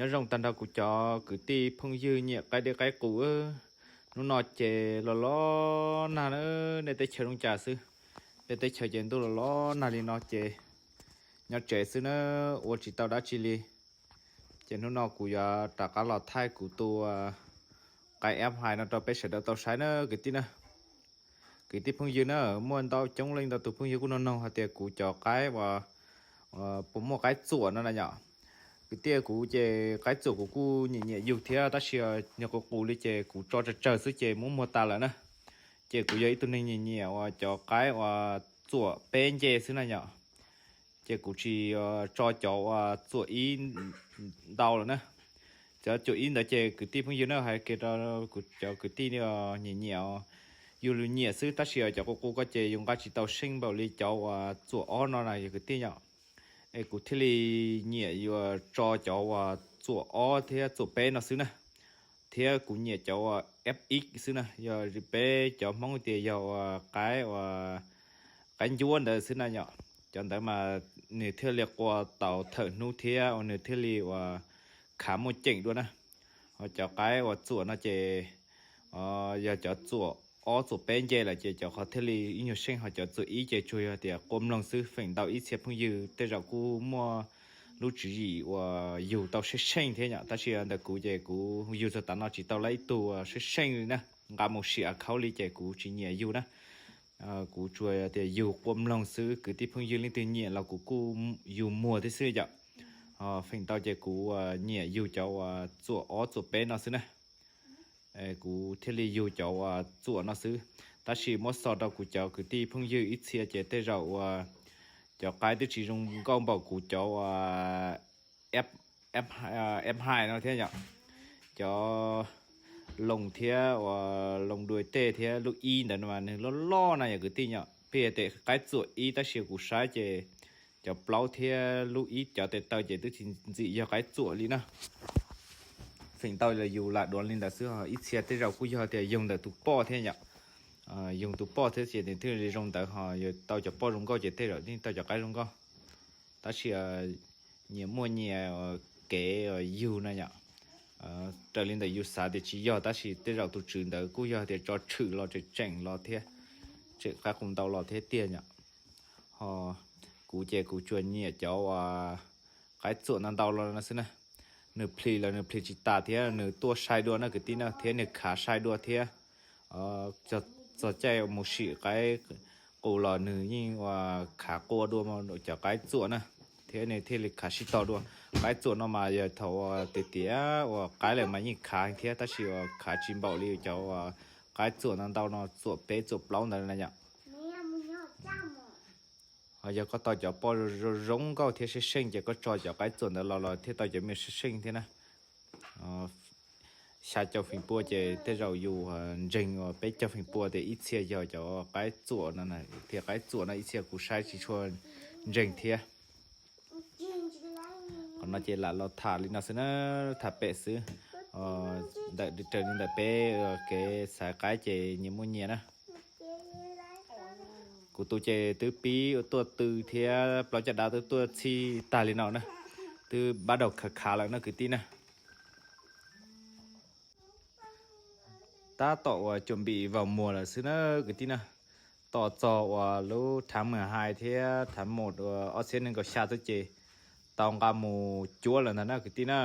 Nyob zoo tag nrho kuv cov kwv tij phooj ywg nyiam qaib dej qaib qus. Hnub no ces los los nag na, nej teb chaws zoo cas xwb? Nej teb chaws ces ntuj los los nag li no ces nyob tsev xwb na, ua tsis tau dab tsi li. Ces hnub no kuv yuav rov qab los thaij kuv tus qaib eb hais no rau peb sawv daws tau saib na kwv tij na. Kwv tij phooj ywg na, muaj ntau coob leej ntau tus phooj ywg kuj nug nug hais tias kuv cov qaib uas puas muaj qaib txuam no na yom. Kwv tij, kuv ces qaib txuam kuv kuj nyiam nyiam yug thiab, tab sis nyuag qus qus li ces kuv tso tsawg tsawg xwb ces muab muag tas lawm na. Ces kuv yog ib tug neeg nyiam nyiam uas cov qaib uas txuam peb nce xwb na yom. Ces kuv tsis tso cov uas txuam ib ntau lawm na. Cov txuam ib ntawd ces kwv tij phooj ywg na, hais kiag rau kuv cov kwv tij nyiam nyiam, yus lus nyiam xwb, tab sis cov qus qus ko ces yus nqa tsis tau seej npaum li cov uas txuam ob no na yog kwv tij yom. Es kuv thiaj li nyiam yuav tso cov uas txuam ob thiab txuam peb no xwb na. Thiab kuv nyiam cov uas F X xwb na, yog peb cov Hmoob tias yog uas qaib uas qaib ncuab ntawd xwb na yom. Cov ntawd mas nws thiaj li qua tau thawm hnub thiab uas nws thiaj li uas khav muaj ceem dua na. Ho cov qaib uas txuam no ces yog cov txuam ob txuam peb nce lawm ces cov qhov thiaj li ib nyuag seej, ho cov txuam ib ces tsuas yog tias qua mloog xwb. Feem ntau ib txhia phooj ywg tej zaum kuj muaj lub tswv yim uas yug tau seej seej thiab yom, tab sis ntawm kuv ces kuv yug txog tav no tsis tau lab ib tug seej seej li na, nqa mus sim a khaub li ces kuv tsis nyiam yug na. Kuv tsuas tias yug qua mloog xwb, kwv tij phooj ywg leej twg nyiam los kuv kuj yug muag thiab xwb yom. Feem ntau ces kuv nyiam yug cov uas txuam ob txuam peb no xwb na. Kuv thiaj li yug cov uas txuam no xwb. Tab sis muab xaus rau kuv cov kwv tij phooj ywg ib txhia ces tej zaum uas cov qaib twb tsis zoo nkauj npaum kuv cov uas F hai no thiab yom. Cov Loos thiab uas Loos Dua Tej thiab lub ib ntawd mas nws loj loj na yom kwv tij yom. Peb tias qaib txuam ib tab sis kuv saib ces cov plaub thiab lub ib cov tes taw ces twb tsis ntxim yog qaib txuam li na. Feem ntau los yus lam duav li ntawd xwb, ho ib txhia tej zaum kuj yog tias yug ntawm tus poj thiab yom. Yug tus poj thiab ces nws thiaj li zoo ntawd, ho yog tau cov poj zoo nkauj ces tej zaum yeej tau cov qaib zoo nkauj. Tab sis nyias muaj nyias kev yug na yom. Raws li ntawm yus xav tias tsis yog, tab sis tej zaum tus tswv ntawd kuj yog tias tso tshwm los tseem tseem los thiab, tseem qaib qus ntau los thiab tiag yom. Ho kuv ces kuv tsuas nyiam cov uas qaib txuam ntau ntau los no xwb na. Nws plhis los nws plhis tsis tas thiab nws tuaj sai dua na kwv tij na, thiab nws khav sai dua thiab. Txog caij mus sim qaib qus los nws yeej ua khav qua dua cov qaib txuam na, thiab nws thiaj li khav sib tog dua. Qaib txuam no mas yog thaum tias tias uas qaib lawm mas yeej khav thiab, tab sis uas khav tsis npaum li cov uas qaib txuam ntau ntau no, txuam peb txuam plaub ntawd na yom. Ho yog koj tau cov poj zoo nkauj thiab seej seej ces koj tso cov qaib txuam ntawd los los thiaj tau cov me seej seej thiab na. Xya caum feem pua ces tej zaum yus ntseeg uas peb caug feem pua tias ib txhia yog cov qaib txuam no, thiab qaib txuam no ib txhia kuv saib tsis tshua ntseeg thiab. Qhov no ces lam los tham li no xwb na, tham pem xwb. Ntawm raws li ntawm peb kev xaiv qaib ces nyias muaj nyias na. Kuv tus ces twb pib tuaj tw thiab plaub caj dab twb tuaj txhij tag li no na, twb pab daus khav khav lawm no kwv tij na. Tab tom uas cuam npim vaus muag lawm xwb na kwv tij na. Tos txog uas lub tháng mười hai thiab tháng một uas ob txhiab nees nkaum xya xwb ces tau nqa mus cuab lawm ntag na kwv tij na.